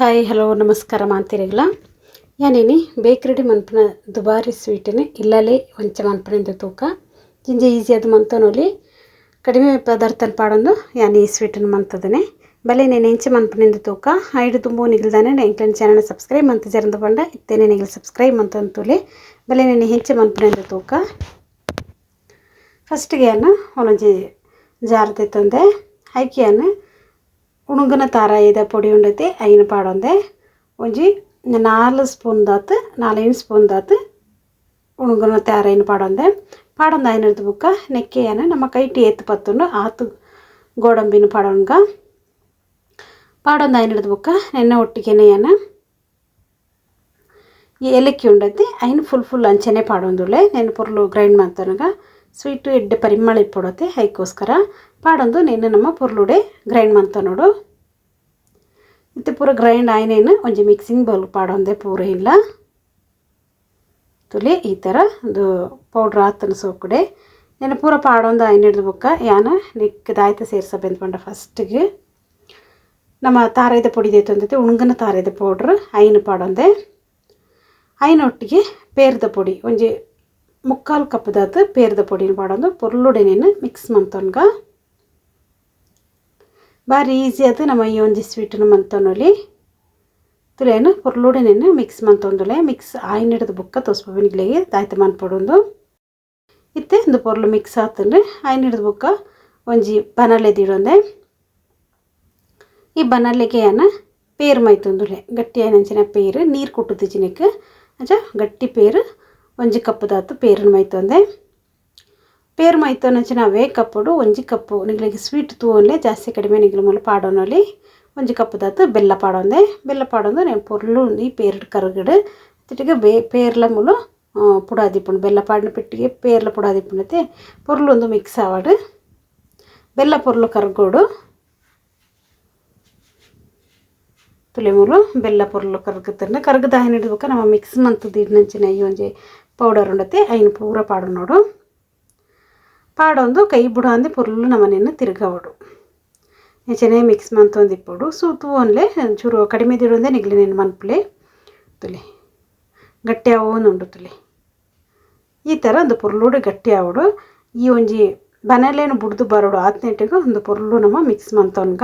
Hi hello ನಮಸ್ಕಾರ ಮಾಂತಿರಿಗಳ ಯಾನೇನಿ ಬೇಕ್ರಿಡಿ ಮನ್ಪುನ ದುಬಾರಿ ಸ್ವೀಟನ್ನು ಇಲ್ಲಲೇ ಒಂಚ ಮನ್ಪುನಿಂದ ತೂಕ ಜಿಂಜ ಈಸಿ ಅದು ಮಂತನೊಲಿ ಕಡಿಮೆ ಪದಾರ್ಥ ಪಾಡೊಂದು ಯಾನ್ ಈ ಸ್ವೀಟನ್ನು ಮಂತದನೆ ಬಲೆ నేను ಎಂಚ ಮನ್ಪುನಿಂದ ತೂಕ ಐಡು ತುಂಬು ನಿಗಲ್ದಾನೆ ಎಂಕ್ಲೆನ ಚಾನಲ್ ಸಬ್ಸ್ಕ್ರೈಬ್ ಮಂತ ಜರಂದು ಪಂಡ ಇತ್ತೇನೆ ನಿಗಲ್ ಸಬ್ಸ್ಕ್ರೈಬ್ ಮಂತೊಂದು ತೂಲೆ ಬಲೆ నేను ಹೆಂಚ ಮನ್ಪುನಿಂದ ತೂಕ. ಫಸ್ಟ್ಗೆ ಯಾನ್ ಒಂಜಿ ಜಾರ್ ದೆತ್ತೊಂದೆ ಐಕ್ ಯಾನ್ ಉಣುಂಗುನ ತಾರಾಯಿದ ಪೊಡಿ ಉಂಡೈತೆ ಐನು ಪಾಡೊಂದೆ ಒಂಜಿ 4 ಸ್ಪೂನ್ ದಾತ್ 4-5 ಸ್ಪೂನ್ ದಾತ್ ಉಣುಂಗುನ ತಾರಾಯಿನ ಪಾಡೊಂದೆ ಪಾಡೊಂದು ಐನರ್ದು ಬುಕ್ಕ ನೆಕ್ಕೆಯನ್ನ ನಮ್ಮ ಕೈಟಿ ಏತ್ ಪತ್ತುಂಡು ಆತು ಗೋಡಂಬಿನ ಪಾಡೊಂಗ ಪಾಡೊಂದು ಐನರ್ದು ಬುಕ್ಕ ನೆನ್ನೆ ಒಟ್ಟಿಗೆನೆಯನ್ನ ಈ ಏಲಕ್ಕಿ ಉಂಡೈತೆ ಐನು ಫುಲ್ ಫುಲ್ ಅಂಚನೆ ಪಾಡೊಂದುಳ್ಳೆ ನೆನ್ ಪೊರ್ಲು ಗ್ರೈಂಡ್ ಮಾಡ್ತಾನಗ ಸ್ವೀಟು ಎಡ್ಡೆ ಪರಿಮಳ ಇಪ್ಪೊಡತ್ತೆ ಐಕೋಸ್ಕರ ಪಾಡೊಂದು ನೆನ್ನೆ ನಮ್ಮ ಪೊರ್ಲುಡೆ ಗ್ರೈಂಡ್ ಮಂತ ನೋಡು. ಇತ್ತೆ ಪೂರ ಗ್ರೈಂಡ್ ಆಯ್ನೇನು ಒಂಜಿ ಮಿಕ್ಸಿಂಗ್ ಬೌಲ್ ಪಾಡೊಂದೆ ಪೂರ ಇಲ್ಲ ತುಲಿ ಈ ಥರ ಒಂದು ಪೌಡ್ರ್ ಆತನ ಸೋಕುಡೆ ನೆನ್ನೆ ಪೂರ ಪಾಡೊಂದು ಐನಿಡ್ದು ಬುಕ್ಕ ಯಾನ ನೆಕ್ ದಾಯ್ತ ಸೇರ್ಸಬೆಂದು ಪಂಡ ಫಸ್ಟಿಗೆ ನಮ್ಮ ತಾರಾಯ್ದ ಪೊಡಿ ದೇತೊಂದೈತೆ ಉಣುಂಗನ ತಾರಾಯ್ದ ಪೌಡ್ರ್ ಐನು ಪಾಡೊಂದೆ ಐನೊಟ್ಟಿಗೆ ಪೇರ್ದ ಪೊಡಿ ಒಂಜಿ 3/4 ಕಪ್ ದಾತ್ ಪೇರ್ದ ಪೊಡಿನ ಪಾಡೊಂದು ಪೊರ್ಲುಡೆನೇನು ಮಿಕ್ಸ್ ಮಂತೊನ್ಗ ಬಾರಿ ಈಸಿ ಅದು ನಮ್ಮ ಈ ಒಂಜಿ ಸ್ವೀಟನ್ನು ಮಂತೊನೊಲಿ ತುಲೇನು ಪೊರ್ಲುಡೆನೇನು ಮಿಕ್ಸ್ ಮಂತೊಂದುಲೆ ಮಿಕ್ಸ್ ಆಯ್ನಿಡ್ದು ಬುಕ್ಕ ತೋಸ್ಪಬಿನಿಗ್ಲೆಗೆ ದಾಯ್ತ ಮನ್ಪೊಡೊಂದು ಇತ್ತೆ ಒಂದು ಪೊರ್ಲು ಮಿಕ್ಸ್ ಆತಂದ್ರೆ ಆಯ್ನಿಡ್ದು ಬುಕ್ಕ ಒಂಜಿ ಬನಲೆ ದಿಡೊಂದೆ ಈ ಬನಲೆಗೆ ಯಾನ ಪೇರು ಮೈತೊಂದುಲೆ ಗಟ್ಟಿ ಆಯ್ನಂಚಿನ ಪೇರು ನೀರು ಕುಟ್ಟುತ್ತಿಜಿನಕ್ಕೆ ಅಂಚ ಗಟ್ಟಿ ಪೇರು ಒಂಜಿ ಕಪ್ ದಾತು ಪೇರನ್ನು ಮೈತೊಂದೆ ಪೇರು ಮೈತೊನಂಚಿನ ಅವೇ ಕಪ್ಪುಡು ಒಂಜಿ ಕಪ್ಪು ನಿಗ್ಲಿಗೆ ಸ್ವೀಟ್ ತೂವೊನ್ಲೆ ಜಾಸ್ತಿ ಕಡಿಮೆ ನಿಗ್ಲ ಮೂಲ ಪಾಡೊನೊಲಿ ಒಂಜಿ ಕಪ್ ದಾತು ಬೆಲ್ಲ ಪಾಡೊಂದೆ ಬೆಲ್ಲ ಪಾಡೊಂದು నేను ಪೊರ್ಲು ಈ ಪೇರು ಕರಗಡು ತಿಟಿಗೆ ಪೇರ್ಲ ಮೂಲು ಪುಡಾದಿಪ್ಪುಂಡು ಬೆಲ್ಲ ಪಾಡಿನ ಪೆಟ್ಟಿಗೆ ಪೇರ್ಲ ಪುಡಾದಿಪ್ಪುಂಡತೆ ಪೊರ್ಲು ಒಂದು ಮಿಕ್ಸ್ ಆವಡು ಬೆಲ್ಲ ಪೊರ್ಲು ಕರಗೋಡು ತುಲೆ ಮೂಲು ಬೆಲ್ಲ ಪೊರ್ಲು ಕರಗುತ್ತಂಡ ಕರಗದ ಹಿಡಿದ್ಬೇಕ ನಮ್ಮ ಮಿಕ್ಸ್ ಮಂತದ್ದು ಇಡ್ನಂಚಿನ ಈ ಒಂಜಿ ಪೌಡರ್ ಉಂಡತೆ ಐನು ಪೂರ ಪಾಡು ನೋಡು ಪಾಡೊಂದು ಕೈ ಬುಡ ಅಂದೆ ಪೊರ್ಲು ನಮ್ಮನೆಯನ್ನು ತಿರುಗವಡು ಚೆನ್ನಾಗಿ ಮಿಕ್ಸ್ ಮಂತೊಂದು ಇಪ್ಪೊಡು ಸೂತು ಒನ್ಲೆ ಚೂರು ಕಡಿಮೆ ದಿಡೊಂದೆ ನಿಗ್ಲಿ ನೆನ್ ಮನ್ಪುಲೆ ತುಲೆ ಗಟ್ಟಿ ಆವೊಂದುಂಡು ತುಲೆ ಈ ಥರ ಒಂದು ಪೊರ್ಲುಡು ಗಟ್ಟಿ ಆವಡು ಈ ಒಂಜಿ ಬನಲೇನು ಬುಡ್ದು ಬರೋಡು ಆತ್ನೆಟ್ಟಿಗೂ ಒಂದು ಪೊರ್ಲು ನಮ್ಮ ಮಿಕ್ಸ್ ಮಂತೊನ್ಗ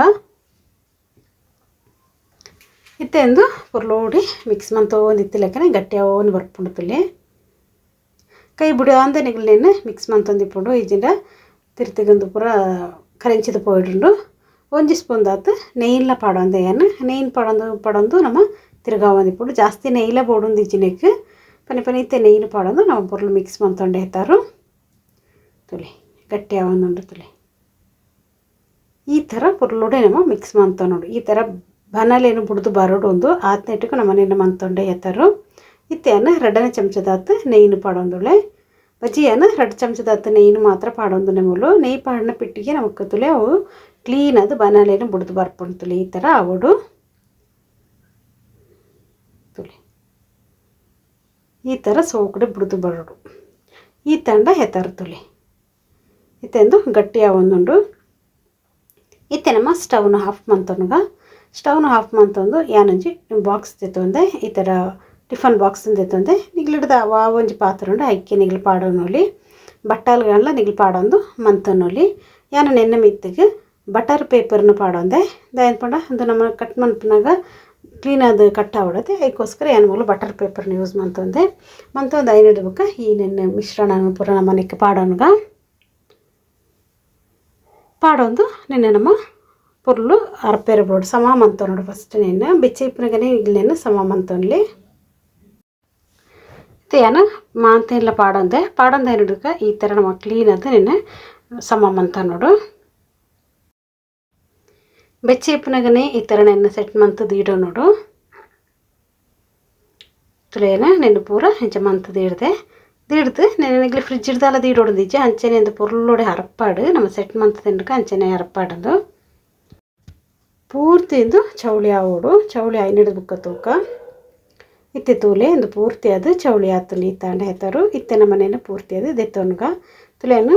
ಇತ್ತೆ ಒಂದು ಪೊರ್ಲೋಡಿ ಮಿಕ್ಸ್ ಮಂತೊಂದು ಇತ್ತು ಲೆಕ್ಕನೆ ಗಟ್ಟಿ ಆವೊಂದು ಬರ್ಪುಂಡು ತುಲೆ ಕೈ ಬುಡ ಅಂದೆ ನಿಗ್ಲೇನು ಮಿಕ್ಸ್ ಮಂತೊಂದು ಇಪ್ಪುಂಡು ಈಜಿಂಡ ತಿರ್ತಿಗೊಂದು ಪೂರ ಕರೆಂಚಿದ ಪೋಯಿಡುಂಡು ಒಂಜಿ ಸ್ಪೂನ್ ದಾತು ನೆಯ್ಯಿಲ ಪಾಡೊಂದೆ ಏನು ನೆಯ್ಯಿನ ಪಾಡೊಂದು ಪಾಡೊಂದು ನಮ್ಮ ತಿರುಗಾವೊಂದು ಇಪ್ಪುಂಡು ಜಾಸ್ತಿ ನೆಯ್ಯಿಲ ಬೋಡೊಂದು ಇಜ್ಜಿನೆಕ್ ಪನಿ ಪನಿ ಇತ್ತೆ ನೆಯ್ಯಿನ ಪಾಡೊಂದು ನಮ್ಮ ಪೊರ್ಲು ಮಿಕ್ಸ್ ಮಂತೊಂಡೆ ಇತ್ತಾರು ತುಲೆ ಗಟ್ಟಿ ಆವೊಂದುಂಡು ತುಲೆ ಈ ಥರ ಪೊರ್ಲುಡೆ ನಮ್ಮ ಮಿಕ್ಸ್ ಮಂತ ನೋಡು. ಈ ಥರ ಬನಲೇನು ಬುಡ್ದು ಬರೋಡು ಒಂದು ಆತ್ನೆಟ್ಟకు ನಮ್ಮನೇನು ಮಂತೊಂಡೆ ಎತ್ತರು ಇತ್ತೆಯನ್ನು 2 ಚಮಚದಾತು ನೆಯ್ಯಿನ ಪಾಡೊಂದುಳೆ ಬಜ್ಜಿಯನ್ನು 2 ಚಮಚದಾತು ನೆಯ್ಯಿನ ಮಾತ್ರ ಪಾಡೊಂದು ಮೂಲು ನೆಯ್ಯಿ ಪಾಡಿನ ಪಿಟ್ಟಿಗೆ ನಮಕ್ ತುಲೆ ಅವು ಕ್ಲೀನ್ ಅದು ಬನಲೇನು ಬುಡ್ದು ಬರ್ಪುಂಡು ತುಲೆ ಈ ಥರ ಅವಡು ತುಲೆ ಈ ಥರ ಸೋಕಡೆ ಬುಡ್ದು ಬರೋಡು ಈ ತಂಡ ಹೆತ್ತರು ತುಲೆ ಇತ್ತೆಂದು ಗಟ್ಟಿ ಆವೊಂದುಂಡು. ಇತ್ತೆ ನಮ್ಮ ಸ್ಟವ್ನ ಆಫ್ ಮಂತೊನ್ಗ ಸ್ಟವ್ನ ಆಫ್ ಮಂತೊಂದು ಯಾನೊಂಜಿ ಬಾಕ್ಸ್ ತೆತ್ತೊಂದೆ ಈ ಥರ ಟಿಫನ್ ಬಾಕ್ಸ್ ತೆತ್ತೊಂದೆ ನಿಗ್ಲಿಡ್ದ ವಾ ಒಂಜಿ ಪಾತ್ರೆ ಉಂಡು ಐಕೆ ನಿಗ್ಲು ಪಾಡೊನೊಲಿ ಬಟ್ಟಲ್ಗಳನ್ನ ನಿಗ್ಲು ಪಾಡೊಂದು ಮಂತೊನೊಲಿ ಯಾನ ನೆನ್ನೆ ಮಿತ್ತಿಗೆ ಬಟರ್ ಪೇಪರ್ನ ಪಾಡೊಂದೆ ದಾಯನ್ ಪಂಡ ಅದು ನಮ್ಮ ಕಟ್ ಮನ್ಪುನಾಗ ಕ್ಲೀನ್ ಅದು ಕಟ್ ಆವಡತ್ತೆ ಅದಕ್ಕೋಸ್ಕರ ಏನು ಮೂಲ ಬಟರ್ ಪೇಪರ್ನ ಯೂಸ್ ಮಂತೊಂದೆ ಮಂತೊಂದು ಐನಿಡ್ಬೇಕ ಈ ನೆನ್ನೆ ಮಿಶ್ರಣ ಪೂರ ನಮ್ಮ ನೆಕ್ಕೆ ಪಾಡೊನ್ಗ ಪಾಡೊಂದು ನೆನ್ನೆ ನಮ್ಮ ಪೊರ್ಲು ಅರ್ಪೇರು ಬೋಡು ಸಮ ಮಂತ ನೋಡು. ಫಸ್ಟ್ ನೆನ್ನೆ ಬೆಚ್ಚ ಇಪ್ಪನಾಗನೇ ಇಲ್ಲೇನು ಸಮ ಮಂತೊನ್ಲಿ ಏನು ಮಾಂತೆಲ್ಲ ಪಾಡೊಂದೆ ಪಾಡೊಂದೆ ಹಿಡ್ಕ ಈ ಥರ ನಮ್ಮ ಕ್ಲೀನ್ ಅದು ನೆನ್ನೆ ಸಮ ಮಂತ ನೋಡು. ಬೆಚ್ಚ ಇಪ್ಪನಾಗನೇ ಈ ಥರ ನೆನ್ನೆ ಸೆಟ್ ಮಂತದ್ದು ಇಡೋ ನೋಡು ತುಲೇನ ನೆನ್ನೆ ಪೂರ ಹೆಂಚ ಮಂತದ್ದು ಹಿಡ್ದೆ ದಿಡ್ದು ನೆನೆಗ್ಲಿ ಫ್ರಿಜ್ ಹಿಡ್ದಲ್ಲ ದೀಡೋಡಂದಿಜ್ಜೆ ಅಂಚನೆ ಒಂದು ಪೊರ್ಲೋಡೆ ಹರಪಾಡು ನಮ್ಮ ಸೆಟ್ ಮಂತದ ಅಂಚನೆ ಹರಪಾಡೋದು ಪೂರ್ತಿ ಇಂದು ಚೌಳಿ ಆವೋಡು ಚೌಳಿ ಐನಿಡ್ದು ಬುಕ್ಕ ತೂಕ ಇತ್ತೆ ತೂಲೆ ಒಂದು ಪೂರ್ತಿ ಅದು ಚೌಳಿ ಆತು ಈ ತಾಂಡ ಹೆತ್ತರು ಇತ್ತೆ ನಮ್ಮ ಮನೇನ ಪೂರ್ತಿ ಅದು ದೆತ್ತೊನ್ಗ ತುಲೇನು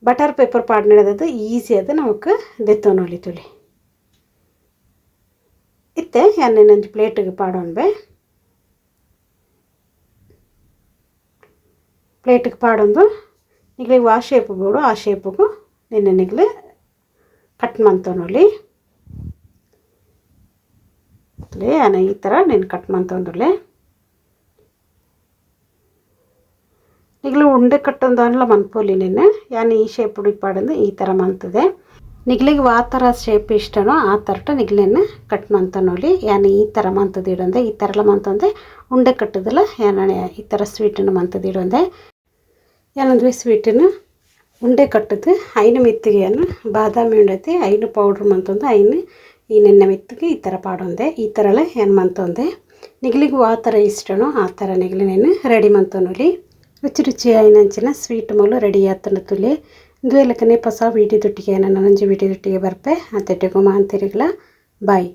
ಬಟರ್ ಪೇಪರ್ ಪಾಡ್ನಿಡೋದು ಈಸಿ ಅದು ನಮಕ್ ದೆತ್ತೊನೊಲಿ ತುಲೆ. ಇತ್ತೆ ಯಾನ್ ಪ್ಲೇಟ್ಗೆ ಪಾಡೊನ್ಬೆ. ಪ್ಲೇಟ್ಗೆ ಪಾಡೊಂದು ನಿಗ್ಲಿಗ್ ಆ ಶೇಪ್ ಬೋಡು ಆ ಶೇಪ್ಗು ನೆನ್ನೆ ನಿಗ್ಲು ಕಟ್ ಮಂತೊನೊಲಿ. ಯಾನ್ ಈ ಥರ ನೆನ್ ಕಟ್ ಮಂತೊಂದುಲ್ಲೆ. ನಿಗ್ಲು ಉಂಡೆ ಕಟ್ಟೊಂದಾಂಡಲ ಮನ್ಪೊಲಿ ನೆನ್. ಯಾನ್ ಈ ಶೇಪ್ ಪಾಡೊಂದು ಈ ಥರ ಮಂತುದೆ. ನಿಗ್ಲಿಗ್ ವಾ ಥರ ಶೇಪ್ ಇಷ್ಟನೋ ಆ ಥರಟ ನಿಗ್ಲೆನ್ ಕಟ್ ಮಂತೊನೊಲಿ. ಯಾನ್ ಈ ಥರ ಮಂತುದಿಡೊಂದೆ ಈ ಥರಲ ಮಂತೊಂದೆ ಉಂಡೆ ಕಟ್ಟುದಲ ಯಾನ್ ಈ ಥರ ಸ್ವೀಟನ್ನು ಮಂತುದಿಡೊಂದೆ. ಯಾನೊಂದು ಸ್ವೀಟನ್ನು ಉಂಡೆ ಕಟ್ಟುದು ಐನು ಮಿತ್ತಿಗೆ ಯಾನ್ ಬಾದಾಮಿ ಉಂಡೈತಿ ಐನು ಪೌಡ್ರ್ ಮಂತೊಂದು ಐನು ಈ ನೆನ್ನೆ ಮಿತ್ತಿಗೆ ಈ ಥರ ಪಾಡೊಂದೆ. ಈ ಥರಲ ಯಾನ್ ಮಂತೊಂದೆ. ನಿಗ್ಲಿಗ್ ವಾ ಥರ ಇಷ್ಟನೋ ಆ ಥರ ನಿಗ್ಲಿ ನೆನ್ ರೆಡಿ ಮಂತೊನೊಲಿ. ರುಚಿ ರುಚಿ ಆಯಿನಂಚಿನ ಸ್ವೀಟ್ ಮೂಲು ರೆಡಿ ಆತುಂಡು ತುಲೆ. ಇಂದುವೆ ಲೆಕ್ಕನೆ ಪೊಸ ವೀಡಿಯೋ ದೊಟ್ಟಿಗೆ ನನೊಂಜಿ ವೀಡಿಯೋ ದೊಟ್ಟಿಗೆ ಬರ್ಪೆ. ಆತೆಟ್ಟಿಗೂ ಮಾಂತಿರಿಗ್ಲ ಬಾಯ್.